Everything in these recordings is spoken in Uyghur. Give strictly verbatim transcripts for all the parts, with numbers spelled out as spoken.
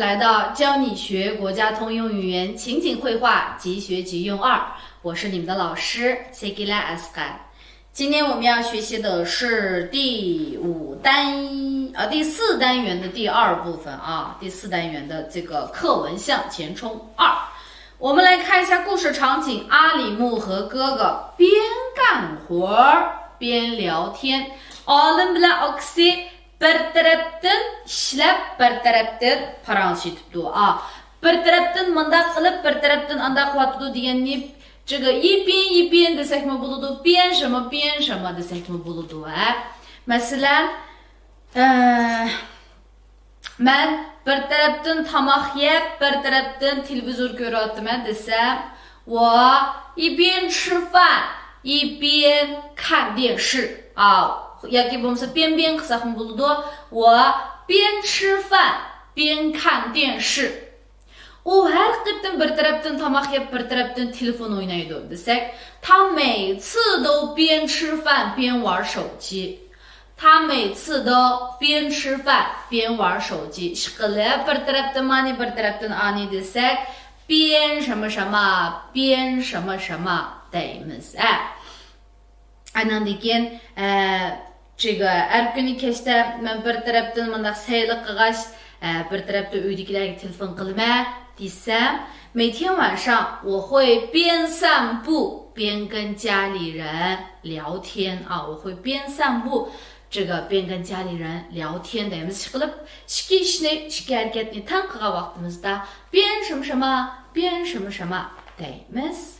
来到教你学国家通用语言情景会话即学即用二，我是你们的老师 Sekila Asqar。今天我们要学习的是第五单，呃，第四单元的第二部分啊，第四单元的这个课文向前冲二。我们来看一下故事场景：阿里木和哥哥边干活儿边聊天。ئالىم بىلەن ئاكىسى بىر تەرەپتىن ئىشلەپ، بىر تەرەپتىن پاراڭلىشىۋېتىپتۇ. ئا، بىر تەرەپتىن مۇنداق قىلىپ، بىر تەرەپتىن ئانداق قىلىۋاتىدۇ دېگەننى، 这个一边一边 دېسەكمۇ بولىدۇ، 边什么边什么 دېسەكمۇ بولىدۇ، ھە. مەسىلەن، ئە، مەن بىر تەرەپتىن تاماق يەپ، بىر تەرەپتىن تېلېۋىزور كۆرۈۋاتىمەن دېسەم، 我一边吃饭一边看电视. ئا، ياكى بولمىسا 边边 قىلساقمۇ بولىدۇ. 我边吃饭边看电视. ئۇ ھەر قېتىم بىر تەرەپتىن تاماق يەپ، بىر تەرەپتىن تېلېفون ئوينايدۇ دېسەك، 他每次都边吃饭边玩手机. 他每次都边吃饭边玩手机. ئىشقىلىپ، بىر تەرەپتىن مانى، بىر تەرەپتىن ئانى دېسەك، 边什么什么边什么什么 دەيمىز. ئە. ئاندىن كېيىن، ئە، 这个 ھەر كۈنى كەچتە مەن بىر تەرەپتىن مۇنداق سەيلە قىلغاچ، ئە، بىر تەرەپتە ئۆيدىكىلەرگە تېلېفون قىلىمەن دېسەم، 每天晚上我会边散步边跟家里人聊天. ئا، 我会边散步 这个边跟家里人聊天 دەيمىز. ئىشقىلىپ، ئىككى ئىشنى، ئىككى ھەرىكەتنى تەڭ قىلغان ۋاقتىمىزدا 边什么什么边什么什么 دەيمىز.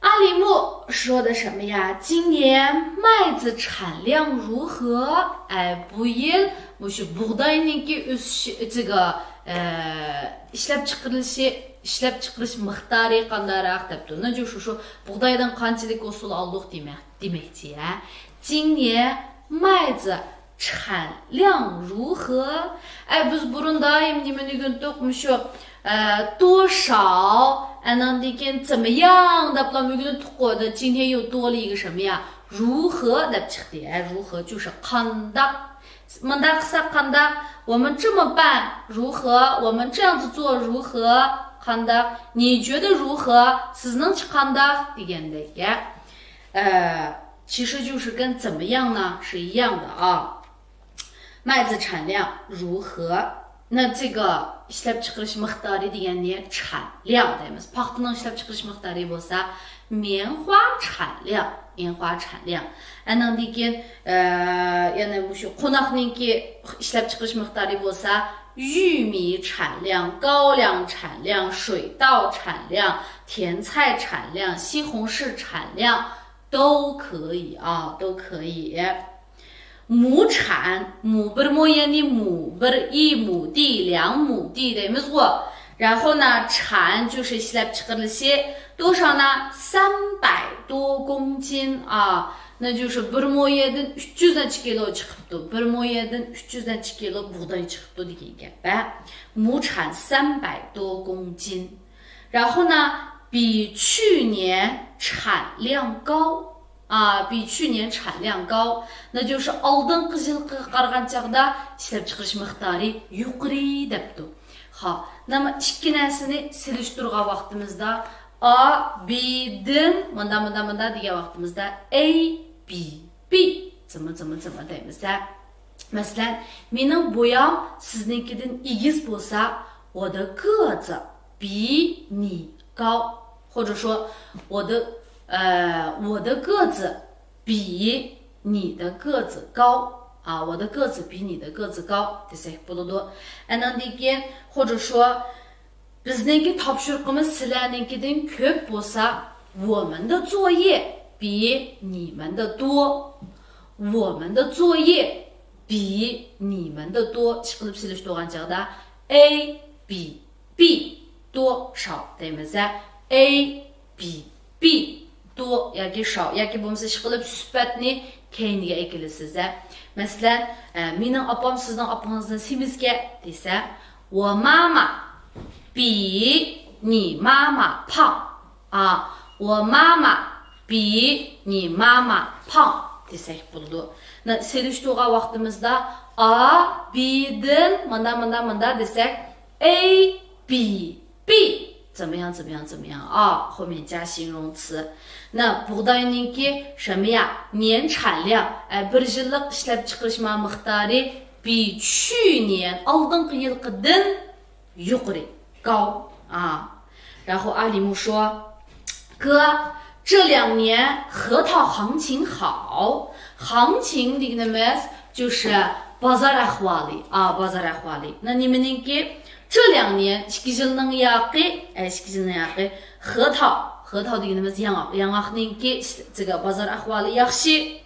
阿里木说的什么呀？今年麦子产量如何？ ئە، بۇ يىل مۇشۇ بۇغداينىڭكى ئۆسۈشى، 这个، ئە، ئىشلەپچىقىرىلىشى، ئىشلەپچىقىرىش مىقدارى قانداقراق دەپتۇ. 那就是说 بۇغدايدىن قانچىلىك ھوسۇل ئالدۇق دېمەك، دېمەكچى، ھە. 今年麦子产量如何؟ ئەي، بىز بۇرۇن دائىم نېمىنى ئۆگەنتۇق؟ مۇشۇ، ئە، 多少، ئاندىن كېيىن 怎么样 دەپلا ئۆگىنىتتۇققۇ. 今天又多了一个什么呀؟ 如何 دەپ چىقتى. ھە، 如何 就是قانداق. مۇنداق قىلساق قانداق؟ 我们这么办如何؟ 我们这样子做如何؟ قانداق؟ 你觉得如何؟ سىزنىڭچە قانداق؟ دېگەندەك، ھە. 呃，其实就是跟怎么样呢是一样的啊。 麦子产量如何？ 那这个 ئىشلەپچىقىرىش مىقدارى دېگەننى 产量 دەيمىز. پاختىنىڭ ئىشلەپچىقىرىش مىقدارى بولسا 棉花产量، 棉花产量. ئاندىن كېيىن، ئە، يەنە مۇشۇ قوناقنىڭكى ئىشلەپچىقىرىش مىقدارى بولسا 玉米产量،高粱产量，水稻产量，甜菜产量，西红柿产量，都可以啊，都可以。 亩产، 亩 بىر مو يەنى 亩، بىر ئى 亩地، 两亩地 دەيمىزغۇ. 然后呢، 产 就是 ئىشلەپچىقىرىلىشى، 多少呢؟ 三百多公斤 ئا. 那就是 بىر مو يەردىن ئۈچ يۈز نەچچە كىلو چىقىپتۇ. بىر مو يەردىن ئۈچ يۈز نەچچە كىلو بۇغداي چىقىپتۇ دېگەن گەپ، ھە. 亩产三百多公斤. 然后呢，比去年产量高. 啊，比去年产量高，那就是 ئالدىنقى يىلقىغا قارىغان چاغدا ئىشلەپچىقىرىش مىقدارى يۇقىرى دەپتۇ. خا، نېمە، ئىككى نەرسىنى سېلىشتۇرغان ۋاقتىمىزدا A B دىن مۇندا، مۇندا، مۇندا دېگەن ۋاقتىمىزدا A B B 怎么怎么怎么 دەيمىز ھە. مەسىلەن، مېنىڭ بويام سىزنىڭكىدىن ئېگىز بولسا، 我的个子比你高. 或者说，我的，呃，我的个子比你的个子高. 啊，我的个子比你的个子高 دېسەك بولىدۇ. ئاندىن كېيىن، 或者说، بىزنىڭكى تاپشۇرۇقىمىز سىلەرنىڭكىدىن كۆپ بولسا، 我们的作业比你们的多. 我们的作业比你们的多. ئىشقىلىپ سېلىشتۇرغان چاغدا A B B 多少 دەيمىز ھە. A B B 多 ياكى 少 ياكى بولمىسا ئىشقىلىپ سۈپەتنى كەينىگە ئەكېلىسىز ھە. مەسىلەن، ئە، مېنىڭ ئاپام سىزنىڭ ئاپىڭىزدىن سېمىزكەن دېسە، 我妈妈比你妈妈胖. 啊，我妈妈比你妈妈胖 دېسەك بولىدۇ. نە، سېلىشتۇرغان ۋاقتىمىزدا A B-دىن مانا مانا مانا دېسەك، A B B. 怎么样，怎么样，怎么样啊？后面加形容词。那不带那个什么呀，年产量，哎，bir yillik ishlab chiqarish miqdori 比去年 ئالدىنقى يىلقىدىن يۇقىرى، 高啊。然后阿里木说，哥，这两年核桃行情好，行情 دېگىنىمىز 就是 بازار ئەھۋالى، ئا، بازار ئەھۋالى. 那 نېمىنىڭكى؟ 这两年 ئىككى يىلنىڭ ياقى، ئە، ئىككى يىلنىڭ ياقى 核桃، 核桃 دېگىنىمىز ياڭاق، ياڭاقنىڭكى 这个 بازار ئەھۋالى ياخشى.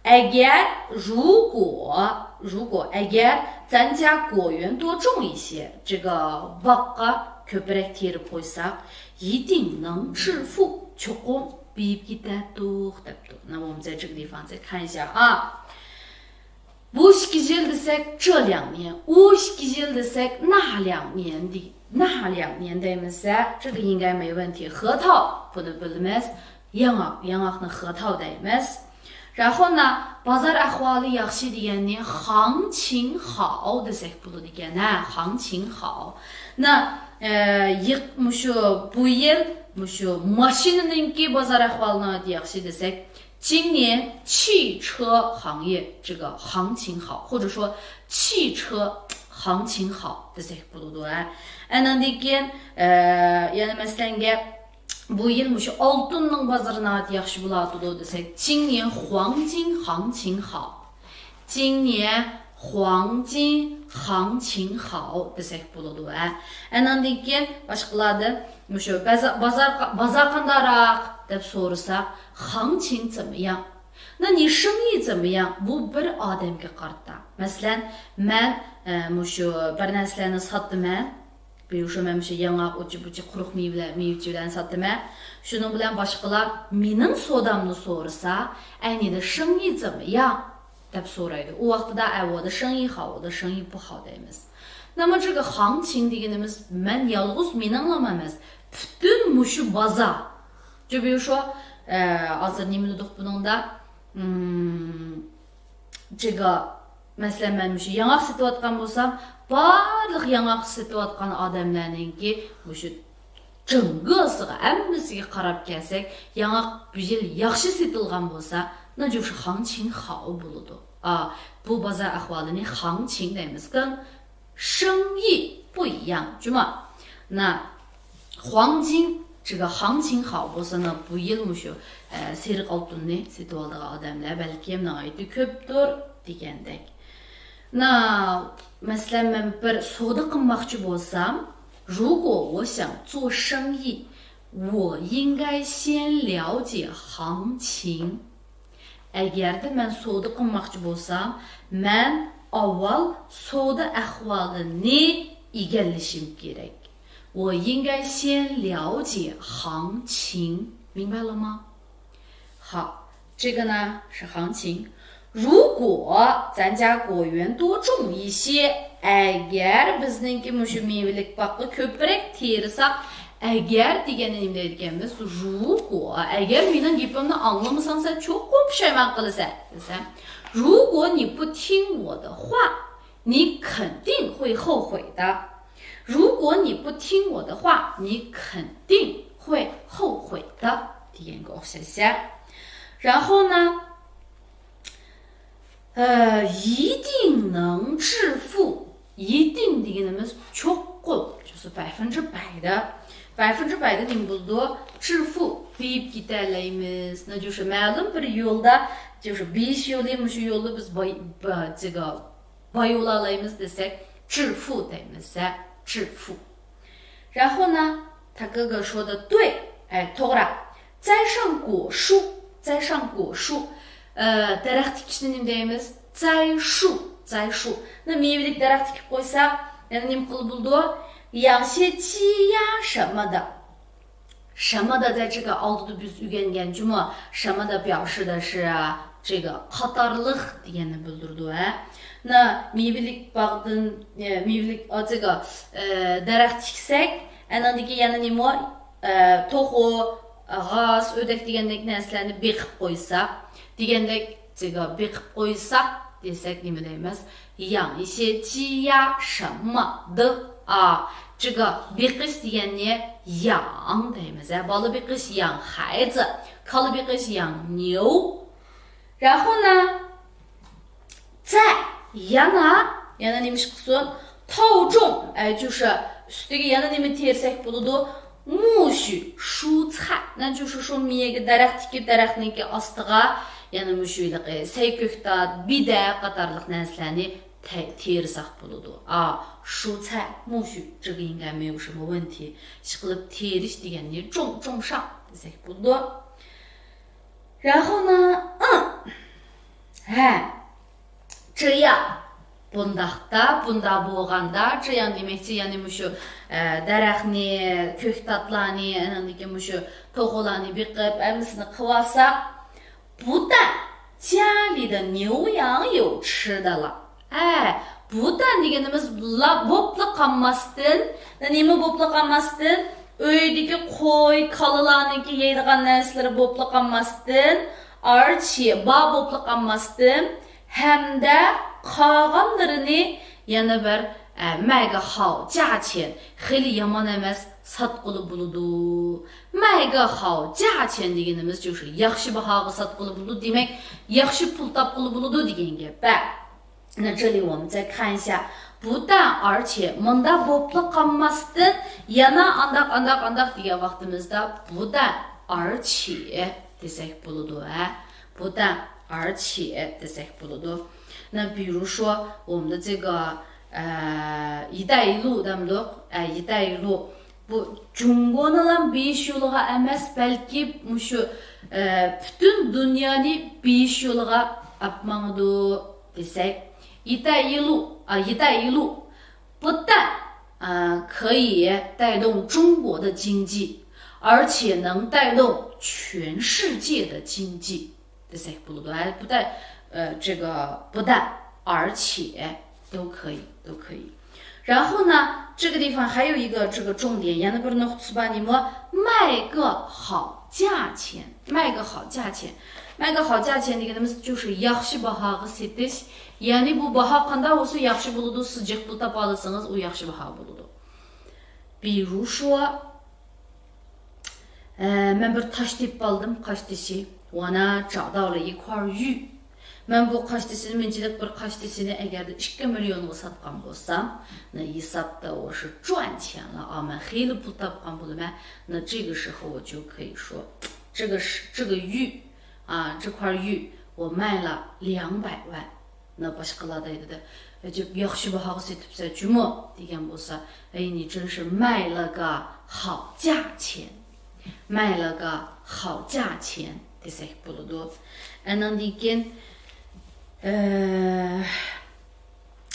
ئەگەر، 如果، 如果 ئەگەر 咱家果园多种一些، 这个 باغقا كۆپرەك تېرىپ قويساق، 一定能致富، چوقۇم بېيىپ كېتەتتۇق دەپتۇ. 那我们在这个地方再看一下啊。 بۇ ئىككى يىل دېسەك، 这两年، ئۇ ئىككى يىل دېسەك، 那两年 دەي-، 那两年 دەيمىز-دە، 这个应该没问题. 核桃 بۇنى بىلىمىز. ياڭاق، ياڭاقنى 核桃 دەيمىز. 然后呢، بازار ئەھۋالى ياخشى دېگەننى 行情好 دېسەك بولىدىكەن، ھە، 行情好. 那، ئە، يېق-، مۇشۇ، بۇ يىل، مۇشۇ ماشىنىنىڭكى بازار ئەھۋالى ناھايىتى ياخشى دېسەك، 今年汽车行业这个行情好，或者说汽车行情好 دېسەك بولىدۇ، ھە. ئەنەندىن كېيىن، ئە، يەنە مەسىلەن گەپ، بۇ يىل مۇشۇ ئالتۇننىڭ بازىرى ناھايىتى ياخشى بولاتىدۇ دېسەك، 今年黄金行情好. 今年黄金行情好 دېسەك بولىدۇ، ھە. ئەنەندىن كېيىن باشقىلاردىن مۇشۇ بازا-، بازار، بازار قانداقراق دەپ سورىساق، 行情怎么样؟ 那你生意怎么样؟ بۇ بىر ئادەمگە قارىتا. مەسىلەن، مەن، ئە، مۇشۇ بىر نەرسىلەرنى ساتىمەن. بىر شۇ مەن مۇشۇ ياڭاق، ئۇچى-بۇچى، قۇرۇق مېۋىلەر، مېۋىچىلەرنى ساتىمەن. شۇنىڭ بىلەن باشقىلار مېنىڭ سودامنى سورىسا، ئەينىدە 生意怎么样؟ دەپ سورايدۇ. ئۇ ۋاقتىدا ئەۋۇدا 生意好، ئۇدا 生意不好 دەيمىز. 那么这个行情 دېگىنىمىز مەن يالغۇز مېنىڭلام ئەمەس، پۈتۈن مۇشۇ بازار. 就比如说، ئە، ھازىر نېمە دېدۇق بۇنىڭدا؟ 这个، مەسىلەن، مەن مۇشۇ ياڭاق سېتىۋاتقان بولسام، بارلىق ياڭاق سېتىۋاتقان ئادەملەرنىڭكى مۇشۇ جىڭگىسىغا، ھەممىسىگە قاراپ كەلسەك، ياڭاق بۇ يىل ياخشى سېتىلغان بولسا، 那就是行情好 بولىدۇ. ئا، بۇ بازار ئەھۋالىنى 行情 دەيمىز. 跟生意不一样، جۇمۇ. 那黄金 这个行情好 بولسا، 那 بۇ يىل مۇشۇ، ئە، سېرىق ئالتۇننى سېتىۋالىدىغان ئادەملەر بەلكىم ناھايىتى كۆپتۇر دېگەندەك. 那، مەسىلەن، مەن بىر سودا قىلماقچى بولسام، 如果我想做生意，我应该先了解行情. ئەگەردە مەن سودا قىلماقچى بولسام، مەن ئاۋۋال سودا ئەھۋالىنى ئىگىلىشىم كېرەك. 我应该先了解行情，明白了吗？好，这个呢是行情。 如果咱家果园多种一些، ئەگەر بىزنىڭكى مۇشۇ مېۋىلىك باغقا كۆپرەك تېرىساق، ئەگەر دېگەننى نېمە دەيدىكەنمىز؟ 如果، ئەگەر مېنىڭ گېپىمنى ئاڭلىمىساڭ، سەن چوقۇم پۇشايمان قىلىسەن دېسەم، 如果你不听我的话，你肯定会后悔的。 如果你不听我的话，你肯定会后悔的 دېگەنگە ئوخشاش. 然后呢，呃，一定能致富. 一定 دېگىنىمىز چوقۇم، 就是百分之百的. 百分之百的 نېمە بولىدۇ؟ 致富, بېيىپ كېتەلەيمىز. 那就是 مەلۇم بىر يولدا، 就是 بېيىش يولى، مۇشۇ يولدا بىز باي-، با-، 这个 باي بولالايمىز دېسەك، 致富 دەيمىز، 致富. 然后呢，他哥哥说的对，哎， توغرا. 栽上果树，栽上果树. ئە، دەرەخ تىكىشنى نېمە دەيمىز؟ 栽树، 栽树. 那 مېۋىلىك دەرەخ تىكىپ قويساق، يەنە نېمە قىلىدۇ؟ 养些鸡呀什么的. 什么的 دە 这个 ئالدىدا بىز ئۆگەنگەن جۇمۇ، 什么的 表示的是 这个 قاتارلىق دېگەننى بىلدۈرىدۇ، ھە. 那 مېۋىلىك باغدىن، ئە، مېۋىلىك، ئا، 这个، ئە، دەرەخ تىكسەك، ئەنىڭدىكى يەنە نېمە؟ ئە، توخۇ، غاز، ئۆردەك دېگەندەك نەرسىلەرنى بېقىپ قويساق، دېگەندەك، 这个 بېقىپ قويساق، دېسەك نېمە دەيمىز؟ 养一些鸡呀什么的. ئا، 这个 بېقىش دېگەننى 养 دەيمىز. ھە، بالا بېقىش 养孩子، كالا بېقىش 养牛. 然后呢， 再 يەنە، يەنە نېمە ئىش قىلسۇن؟ 套种، ئە، 就是 ئۈستىگە يەنە نېمە تېرىسەك بولىدۇ؟ 苜蓿، 蔬菜. 那就是 شۇ مېۋە دەرەخ تىكىپ، دەرەخنىڭكى ئاستىغا يەنە مۇشۇ ھېلىقى سەي كۆكتات، بىدە قاتارلىق نەرسىلەرنى تە-، تېرىساق بولىدۇ. ئا، 蔬菜، 苜蓿， 这个应该没有什么问题. ئىشقىلىپ تېرىش دېگەننى 种، 种上 دېسەك بولىدۇ. 然后呢，嗯， ھە، 这样. بۇنداقتا، بۇنداق بولغاندا، 这样 دېمەكچى، يەنى مۇشۇ، ئە، دەرەخنى، كۆكتاتلارنى، ئاندىن كېيىن مۇشۇ توخۇلارنى بېقىپ، ھەممىسىنى قىلىۋالساق، 不但家里的牛羊有吃的了. ھە، 不但 دېگىنىمىز لا-، بوپلا قالماستىن، نېمە بوپلا قالماستىن، ئۆيدىكى قوي، كالىلارنىڭكى يەيدىغان نەرسىلىرى بوپلا قالماستىن، 而且 بار بوپلا قالماستىن، ھەمدە قالغانلىرىنى يەنە بىر، ئە، 卖个好价钱، خېلى يامان ئەمەس، ساتقىلى بولىدۇ. 卖个好价钱 دېگىنىمىز شۇ، ياخشى باھاغا ساتقىلى بولىدۇ، دېمەك، ياخشى پۇل تاپقىلى بولىدۇ دېگەن گەپ. 那这里我们再看一下， 不但而且 مۇنداق بوپلا قالماستىن، يەنە ئانداق، ئانداق، ئانداق دېگەن ۋاقتىمىزدا 不但而且 دېسەك بولىدۇ، ھە. 不但而且 دېسەك بولىدۇ. 那比如说我们的这个，呃，一带一路 دەمدۇق، ئە، 一带一路. بۇ جۇڭگونىلا بېيىش يولىغا ئەمەس، بەلكى مۇشۇ، ئە، پۈتۈن دۇنيانى بېيىش يولىغا ئاپ ماڭىدۇ دېسەك، 一带一路، ئا، 一带一路 不但，呃，可以带动中国的经济，而且能带动全世界的经济。 دېسەك بولىدۇ. ھە، 不但، 呃，这个 不但，而且 都可以，都可以. 然后呢，这个地方还有一个这个重点， يەنە بىر نۇقتىسى بار، نېمە؟ 卖个好价钱. 卖个好价钱. 卖个好价钱 دېگىنىمىز شۇ ياخشى باھاغا سېتىش. يەنى بۇ باھا قانداق بولسا ياخشى بولىدۇ، سىز جىق پۇل تاپالىسىڭىز، ئۇ ياخشى باھا بولىدۇ. 比如说، ئە، مەن بىر تاش تېپىپ ئالدىم، قاش تېشى. 我呢，找到了一块玉. مەن بۇ قاش تېشىنى، مۇنچىلىك بىر قاش تېشىنى ئەگەردە ئىككى مىليونغا ساتقان بولسام، 那 ھېسابتا 我是赚钱了啊، مەن خېلى پۇل تاپقان بولىمەن. 那这个时候我就可以说，这个是，这个玉啊，这块玉我卖了两百万. 那 باشقىلار دەيدۇ-دە، ئەجەب ياخشى باھاغا سېتىپسەن جۇمۇ دېگەن بولسا، ئەي، 你真是卖了个好价钱. 卖了个好价钱 دېسەك بولىدۇ. ئاندىن كېيىن، ئە،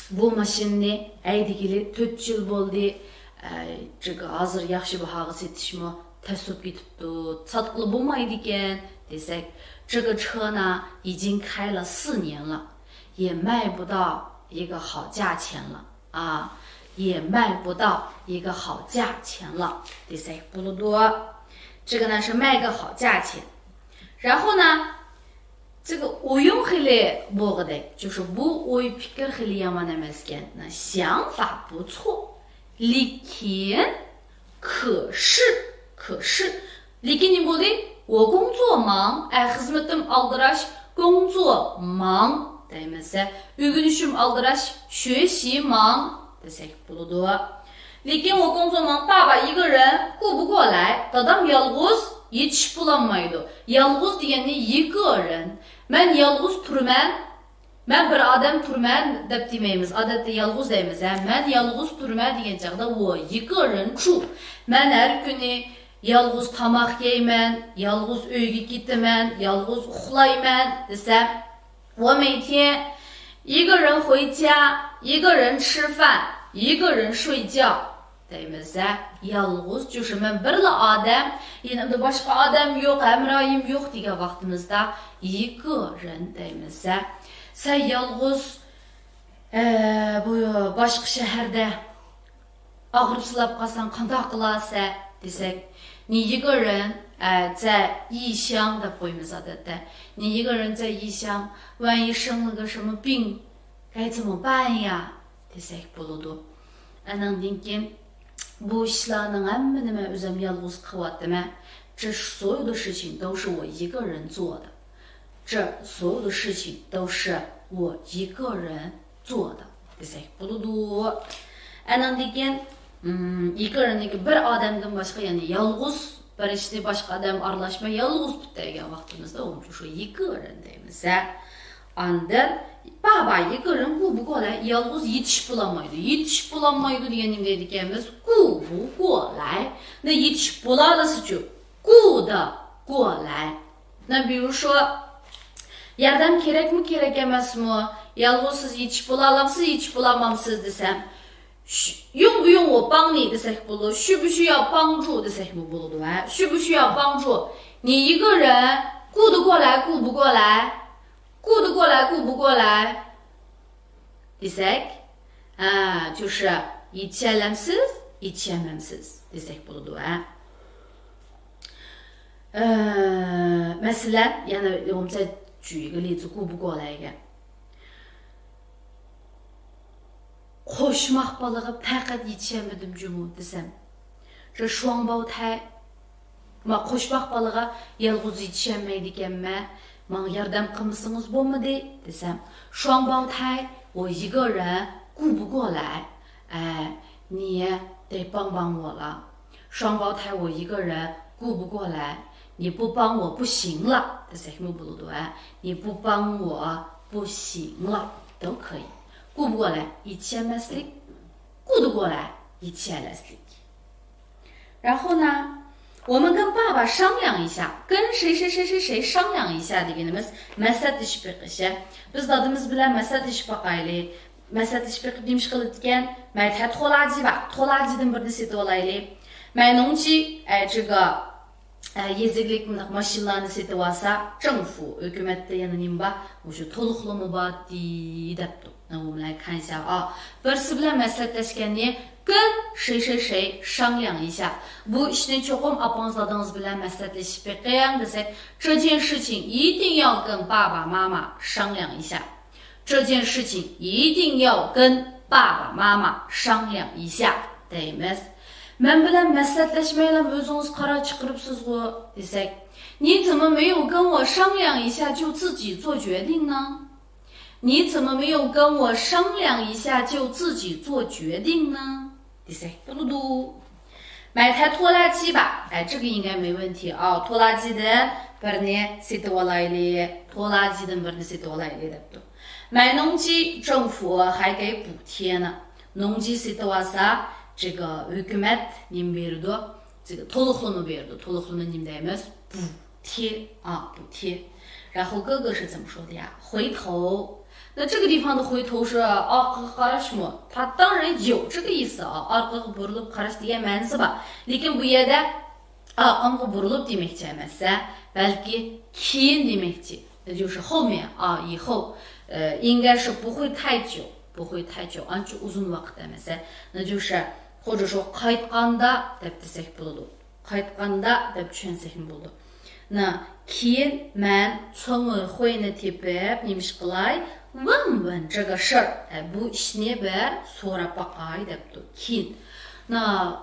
بۇ ماشىنىنى ھەيدىگىلى تۆت يىل بولدى. ئە، 这个 ھازىر ياخشى باھاغا سېتىشمۇ تەس بولۇپ كېتىپتۇ، ساتقىلى بولمايدىكەن دېسەك، 这个车呢已经开了四年了，也卖不到一个好价钱了啊，也卖不到一个好价钱了 دېسەك بولىدۇ. 这个呢是卖个好价钱. 然后呢， 这个 ئويۇم خېلى بولغۇدەك، 就是 بۇ ئوي پىكىر خېلى يامان ئەمەسكەن. 那 想法不错. لېكىن، 可是، 可是. لېكىن نېمە بولدى؟ 我工作忙، ئە، خىزمىتىم ئالدىراش، 工作忙 دەيمىز. ئۆگىنىشىم ئالدىراش، 学习忙 دېسەك بولىدۇ. لېكىن 我工作忙، 爸爸一个人顾不过来، دادام يالغۇز يېتىشىپ بولالمايدۇ. يالغۇز دېگەننى 一个人. مەن يالغۇز تۇرىمەن، مەن بىر ئادەم تۇرىمەن دەپ دېمەيمىز. ئادەتتە يالغۇز دەيمىز، ھە. مەن يالغۇز تۇرىمەن دېگەن چاغدا 我一个人住. مەن ھەر كۈنى يالغۇز تاماق يەيمەن، يالغۇز ئۆيگە كېتىمەن، يالغۇز ئۇخلايمەن دېسە، 我每天一个人回家，一个人吃饭，一个人睡觉 دەيمىز، ھە. يالغۇز، 就是 مەن بىرلا ئادەم، يېنىمدا باشقا ئادەم يوق، ھەمراھىم يوق دېگەن ۋاقتىمىزدا 一个人 دەيمىز، ھە. سەن يالغۇز، ئە، بۇ باشقا شەھەردە ئاغرىپ سىلاپ قالساڭ قانداق قىلارسەن؟ دېسەك، 你一个人 ئە، 在异乡 دەپ قويىمىز ئادەتتە. 你一个人在异乡 万一生了个什么病 该怎么办呀 دېسەك بولىدۇ. ئاناندىن كېيىن، بۇ ئىشلارنىڭ ھەممىنى مەن ئۆزۈم يالغۇز قىلىۋاتىمەن. 这所有的事情都是我一个人做的. 这所有的事情都是我一个人做的 دېسەك بولىدۇ. ئاناندىن كېيىن، ئىم، 一个人 دىكى بىر ئادەمدىن باشقا، يەنى يالغۇز بىر ئىشنى باشقا ئادەم ئارىلاشماي يالغۇز پۈتتۈرگەن ۋاقتىمىزدا ئۇنى شۇ 一个人 دەيمىز. ئاندىن 爸爸一个人顾不过来 يالغۇز يېتىشىپ بولالمايدۇ. يېتىشىپ بولالمايدۇ دېگەن نېمە دەيدىكەنمىز؟ 顾不过来. 那 يېتىشىپ بولالىسىچۇ؟ 顾得过来. 那比如说 ياردەم كېرەكمۇ كېرەك ئەمەسمۇ؟ يالغۇز سىز يېتىشىپ بولالامسىز، يېتىشىپ بولالمامسىز دېسەم، 需-، 用不用我帮你 دېسەك بولىدۇ. 需不需要帮助 دېسەكمۇ بولىدۇ، ھە؟ 需不需要帮助؟ 你一个人 顾得过来 顾不过来 顾得过来 顾不过来 دېسەك، ھە، 就是 يېتىشەلەمسىز، يېتىشەلمەمسىز دېسەك بولىدۇ، ھە. ئە، مەسىلەن، يەنە 我们再举一个例子，顾不过来 دېگەن. قوشماق بالىغا پەقەت يېتىشەلمىدىم جۇمۇ دېسەم، 这双胞胎 ما قوشماق بالىغا يالغۇز يېتىشەلمەيدىكەنمەن، ماڭا ياردەم قىلمىسىڭىز بولمىدى دېسەم، 双胞胎 我一个人顾不过来. ئە، 你得帮帮我了. 双胞胎 我一个人顾不过来. 你不帮我不行了 دېسەكمۇ بولىدۇ، ھە. 你不帮我不行了 都可以. 顾不过来 يېتىشەلمەسلىك، 顾得过来 يېتىشەلەسلىك. 然后呢，我们跟爸爸商量一下，跟谁谁谁谁谁商量一下 دېگىنىمىز مەسلىھەتلىشىپ بېقىش. بىز دادىمىز بىلەن مەسلىھەتلىشىپ باقايلى. مەسلىھەتلىشىپ بېقىپ نېمە ئىش قىلىدىكەن؟ 买台拖拉机吧، 拖拉机دىن بىرنى سېتىۋالايلى. 买农机، ئە، 这个، ئە، يېزا ئىگىلىك مۇنداق ماشىنىلارنى سېتىۋالسا، 政府، ھۆكۈمەتتە يەنە نېمە بار؟ مۇشۇ تولۇقلىما بار دەپتۇ. 那我们来看一下啊. بىرسى بىلەن مەسلىھەتلەشكەننى 跟谁谁谁商量一下. بۇ ئىشنى چوقۇم ئاپىڭىز دادىڭىز بىلەن مەسلىھەتلىشىپ بېقىڭ دېسەك، 这件事情一定要跟爸爸妈妈商量一下. 这件事情一定要跟爸爸妈妈商量一下 دەيمىز. مەن بىلەن مەسلىھەتلەشمەيلا ئۆزىڭىز قارار چىقىرىپسىزغۇ دېسەك، 你怎么没有跟我商量一下就自己做决定呢？ 你怎么没有跟我商量一下就自己做决定呢 دېسەك بولىدۇ. 买台拖拉机吧. ئە، 这个应该没问题啊. 拖拉机دىن بىرنى سېتىۋالايلى. 拖拉机دىن بىرنى سېتىۋالايلى دەپتۇ. 买农机，政府还给补贴呢. 农机 سېتىۋالسا، 这个 ھۆكۈمەت نېمە بېرىدۇ؟ 这个 تولۇقلىما بېرىدۇ. تولۇقلىما نېمە دەيمىز؟ 补贴. ئا، 补贴. 然后哥哥是怎么说的呀？回头. 那这个地方的回头是 ئارقىغا قاراشمۇ؟ 他当然有这个意思啊. ئارقىغا بۇرۇلۇپ قاراش دېگەن مەنىسى بار. لېكىن بۇ يەردە ئارقاڭغا بۇرۇلۇپ دېمەكچى ئەمەس، بەلكى كېيىن دېمەكچى. 那就是后面啊，以后. 呃，应该是不会太久，不会太久. ئانچە ئۇزۇن ۋاقىت ئەمەس. 那就是 خوجا شۇ قايتقاندا دەپ دېسەك بولىدۇ. قايتقاندا دەپ چۈشەنسەكمۇ بولىدۇ. 那 كېيىن مەن 村委会نى تېپىپ نېمە ئىش قىلاي؟ 问问这个事儿. ھە، بۇ ئىشنى بىر سوراپ باقاي دەپتۇ. كېيىن. 那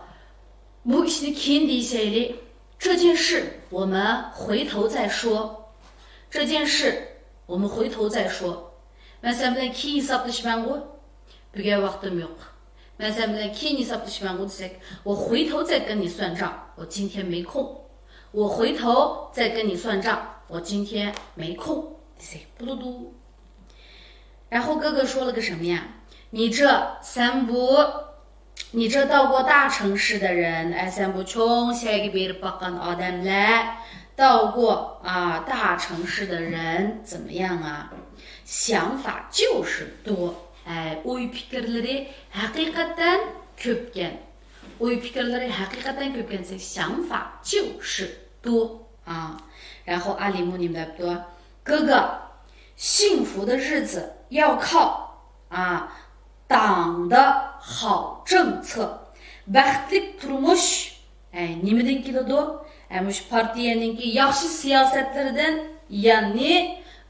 بۇ ئىشنى كېيىن دېيىشەيلى. 这件事我们回头再说. 这件事我们回头再说. مەن سەن بىلەن كېيىن ھېسابلىشىمەنغۇ؟ بۈگۈن ۋاقتىم يوق. مەن سەن بىلەن كېيىن ھېسابلىشىمەنغۇ دېسەك، 我回头再跟你算账，我今天没空. 我回头再跟你算账，我今天没空 دېسەك بولىدۇ. 然后哥哥说了个什么呀？你这 سەن بۇ 你这到过大城市的人, ئە, سەن بۇ چوڭ شەھەرگە بېرىپ باققان ئادەملەر, 到过, ئا, 大城市的人怎么样啊؟ 想法就是多. ئە, ئوي-پىكىرلىرى ھەقىقەتەن كۆپكەن. ئوي-پىكىرلىرى ھەقىقەتەن كۆپكەن دېسەك، 想法就是多. ئا, 然后 ئالىمۇ نېمە دەپتۇ؟ 哥哥, 幸福的日子要靠, ئا, 党的好政策, بەختلىك تۇرمۇش ئە، نېمىدىن كېلىدۇ؟ ئە، مۇشۇ پارتىيەنىڭكى ياخشى سىياسەتلىرىدىن، يەنى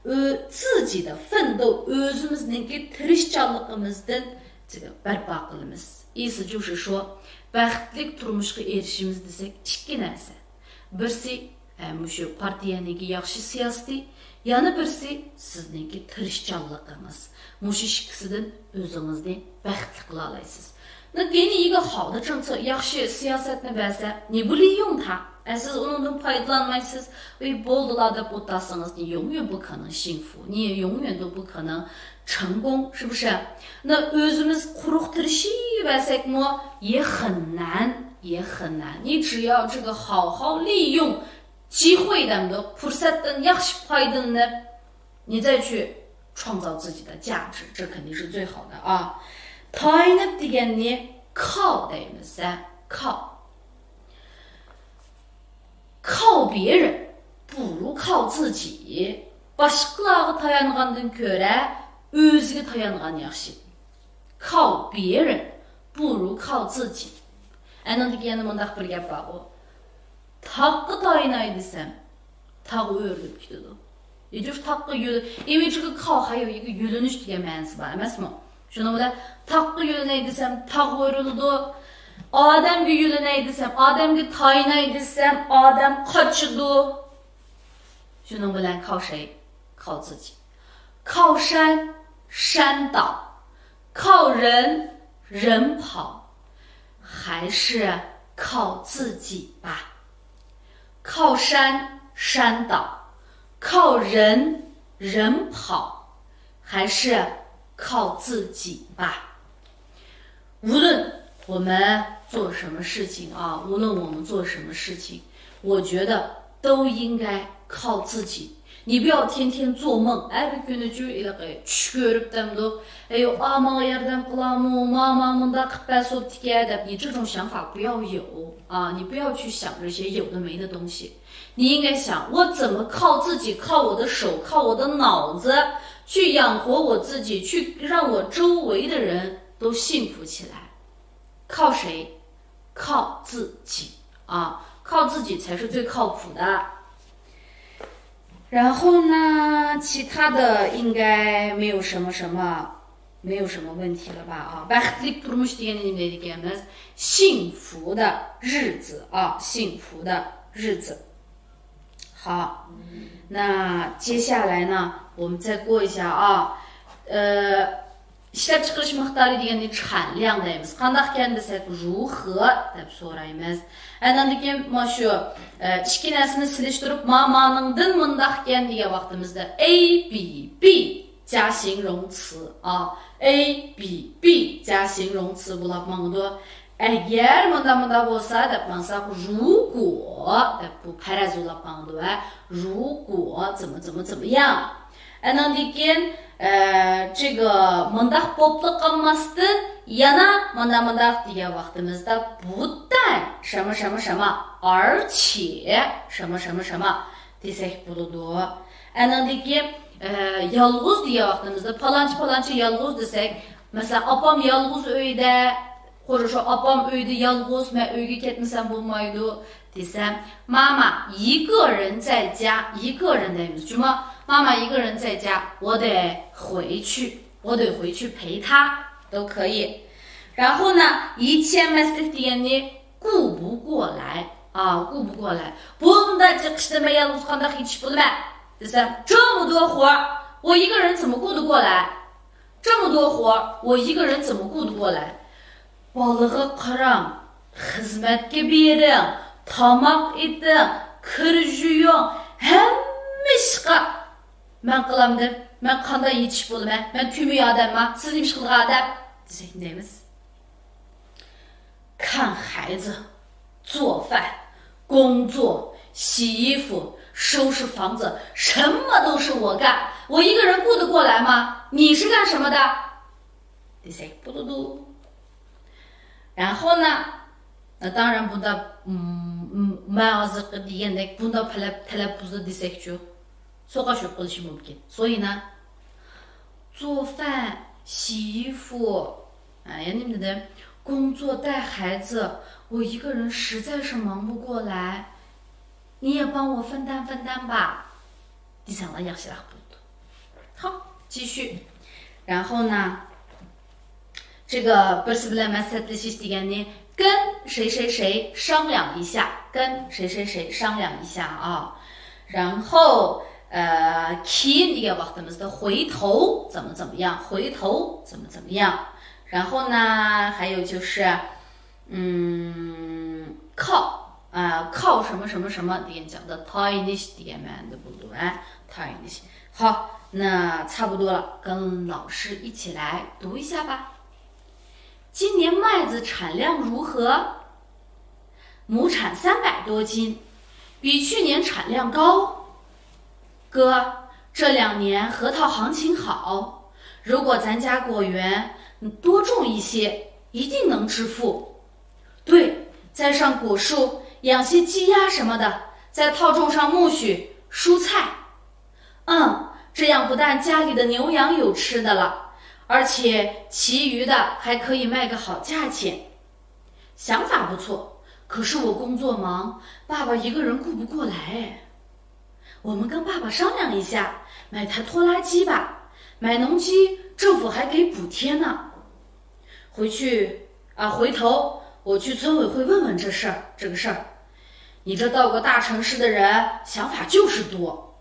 ئۆ-، 自己的奋斗، ئۆزىمىزنىڭكى تىرىشچانلىقىمىزدىن بەرپا قىلىمىز. 意思就是说، بەختلىك تۇرمۇشقا ئېرىشىمىز دېسەك، ئىككى نەرسە. بىرسى، ئە، مۇشۇ پارتىيەنىڭكى ياخشى سىياسىتى، يەنە بىرسى سىزنىڭكى تىرىشچانلىقىڭىز. مۇشۇ ئىككىسىدىن ئۆزىڭىزنى بەختلىك قىلالايسىز. 那给你一个好的政策، ياخشى سىياسەتنى بەرسە، 你不利用它، ئە، سىز ئۇنىڭدىن پايدىلانمايسىز، ئۆي بولدىلا دەپ ئولتۇرسىڭىز، 你永远不可能幸福، 你也永远都不可能成功，是不是？那 ئۆزىمىز قۇرۇق تىرىشىۋەرسەكمۇ، 也很难، 也很难。你只要这个好好利用机会 دەمدۇق، پۇرسەتتىن ياخشى پايدىلىنىپ، 你再去创造自己的价值，这肯定是最好的啊。 تايىنىپ دېگەننى 靠 دەيمىز، ھە، 靠。 靠别人不如靠自己。 باشقىلارغا تايانغاندىن كۆرە ئۆزىگە تايانغان ياخشى. 靠别人不如靠自己。 ئەنىڭدىكى يەنە مۇنداق بىر گەپ بارغۇ. تاغقا تايىناي دېسەم، تاغ ئۆرۈلۈپ كېتىدۇ. 也就是 تاغقا يۆل-، 因为这个 靠 还有一个 يۆلىنىش دېگەن مەنىسى بار ئەمەسمۇ؟ شۇنىڭ بىلەن تاغقا يۆلىنەي دېسەم، تاغ ئۆرۈلىدۇ. ئادەمگە يۆلىنەي دېسەم، ئادەمگە تايىناي دېسەم، ئادەم قاچىدۇ. شۇنىڭ بىلەن 靠谁؟ 靠自己。 靠山山倒， 靠人人跑， 还是靠自己吧。 靠山山倒， 靠人人跑， 还是靠自己吧。 无论我们做什么事情啊，无论我们做什么事情，我觉得都应该靠自己。 你不要天天做梦， ئەر كۈنى چۈش كۆرۈپ دەمدۇ، ئەي، ئا ماڭا ياردەم قىلامۇ، ما ما مۇنداق قىلىپ بەرسە بوپتىكەن دەپ، 你这种想法不要有啊， 你不要去想这些有的没的东西。 你应该想，我怎么靠自己，靠我的手，靠我的脑子去养活我自己，去让我周围的人都幸福起来？ 靠谁？ 靠自己啊， 靠自己才是最靠谱的。 然后呢，其他的应该没有什么什么，没有什么问题了吧？啊， بەختلىك تۇرمۇش دېگەن نېمە دەيدىكەنمىز؟ 幸福的日子啊， 幸福的日子。 好， 那接下来呢，我们再过一下啊，呃， ئىشلەپچىقىرىش مىقدارى دېگەننى 产量 دەيمىز. قانداقكەن دېسەك، 如何 دەپ سورايمىز. ئاندىن كېيىن مانا شۇ، ئە، ئىككى نەرسىنى سېلىشتۇرۇپ، ما مانىڭدىن مۇنداقكەن دېگەن ۋاقتىمىزدا، A B B 加形容词 ئا، A B B 加形容词 بولاپ ماڭىدۇ. ئەگەر مۇنداق مۇنداق بولسا دەپ ماڭساق، 如果 دەپ بۇ پەرەز بولاپ ماڭىدۇ ۋە 如果 怎么怎么怎么样. ئاندىن كېيىن، ئە، 这个 مۇنداق بولۇپلا قالماستىن، يەنە مۇنداق مۇنداق دېگەن ۋاقتىمىزدا، 不但 什么什么什么，而且 什么什么什么 دېسەك بولىدۇ. ئاندىن كېيىن، ئە، يالغۇز دېگەن ۋاقتىمىزدا، پالانچى پالانچى يالغۇز دېسەك، مەسىلەن، ئاپام يالغۇز ئۆيدە، قورۇ شۇ ئاپام ئۆيدە يالغۇز، مەن ئۆيگە كەتمىسەم بولمايدۇ دېسەم، 妈妈一个人在家، 一个人 دەيمىز جۇمۇ. 妈妈一个人在家，我得回去，我得回去陪她，都可以。 然后呢， يېتىشەلمەسلىك دېگەننى 顾不过来. ئا، 顾不过来. بۇنداق جىق ئىشنى مەن يالغۇز قانداق يېتىشىپ بولىمەن دېسەم، 这么多活儿，我一个人怎么顾得过来؟ 这么多活儿，我一个人怎么顾得过来？ بالىغا قاراڭ، خىزمەتكە بېرىڭ، تاماق ئېتىڭ، كىر يۇيۇڭ، ھەممە ئىشقا مەن قىلامدىم. مەن قانداق يېتىشىپ بولىمەن؟ مەن تۈمۈي ئادەمما، سىز نېمە ئىش قىلىدىغان ئادەم؟ دېسەك نېمە دەيمىز؟ 看孩子、做饭、工作、洗衣服、收拾房子，什么都是我干，我一个人顾得过来吗？你是干什么的？دېسەك بولىدۇ. 然后呢، 当然 بۇنداق، م-، م-، مەن ھازىرقى دېگەندەك بۇنداق تەلەپ-، تەلەپپۇزدا دېسەكچۇ، سوقاش بولۇپ قېلىشى مۇمكىن. 所以呢، 做饭、洗衣服، ھە، يەنە نېمە دېدىم؟ 工作、带孩子،我一个人实在是忙不过来，你也帮我分担分担吧。دېسەڭلار ياخشىراق بولىدۇ. 好，继续。然后呢，这个 بىرسى بىلەن مەسلىھەتلىشىش دېگەننى 跟谁谁谁商量一下، 跟谁谁谁商量一下啊。然后呃，كېيىن دېگەن ۋاقتىمىزدا 回头怎么怎么样， 回头怎么怎么样。然后呢，还有就是 嗯，靠啊，靠什么什么什么 دېگەن چاغدا تايىنىش دېگەن مەنىدە بولىدۇ ھە. تايىنىش. 好，那差不多了，跟老师一起来读一下吧。今年麦子产量如何？亩产三百多斤，比去年产量高。哥，这两年核桃行情好，如果咱家果园多种一些，一定能致富。对，栽上果树，养些鸡鸭什么的，在套种上苜蓿、蔬菜。嗯，这样不但家里的牛羊有吃的了，而且其余的还可以卖个好价钱。想法不错，可是我工作忙，爸爸一个人顾不过来。我们跟爸爸商量一下，买台拖拉机吧，买农机政府还给补贴呢。回去啊，回头我去村委会问问这事儿，这个事儿。你这到过大城市的人，想法就是多。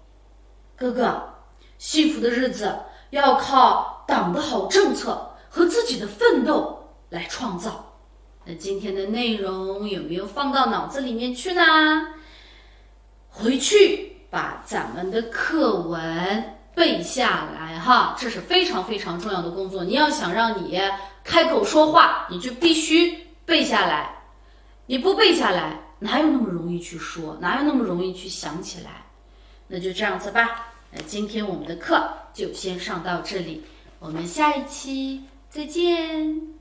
哥哥，幸福的日子要靠党的好政策和自己的奋斗来创造。那今天的内容有没有放到脑子里面去呢？回去把咱们的课文背下来哈，这是非常非常重要的工作。你要想让你开口说话，你就必须背下来。你不背下来，哪有那么容易去说？哪有那么容易去想起来？那就这样子吧。那今天我们的课就先上到这里，我们下一期再见。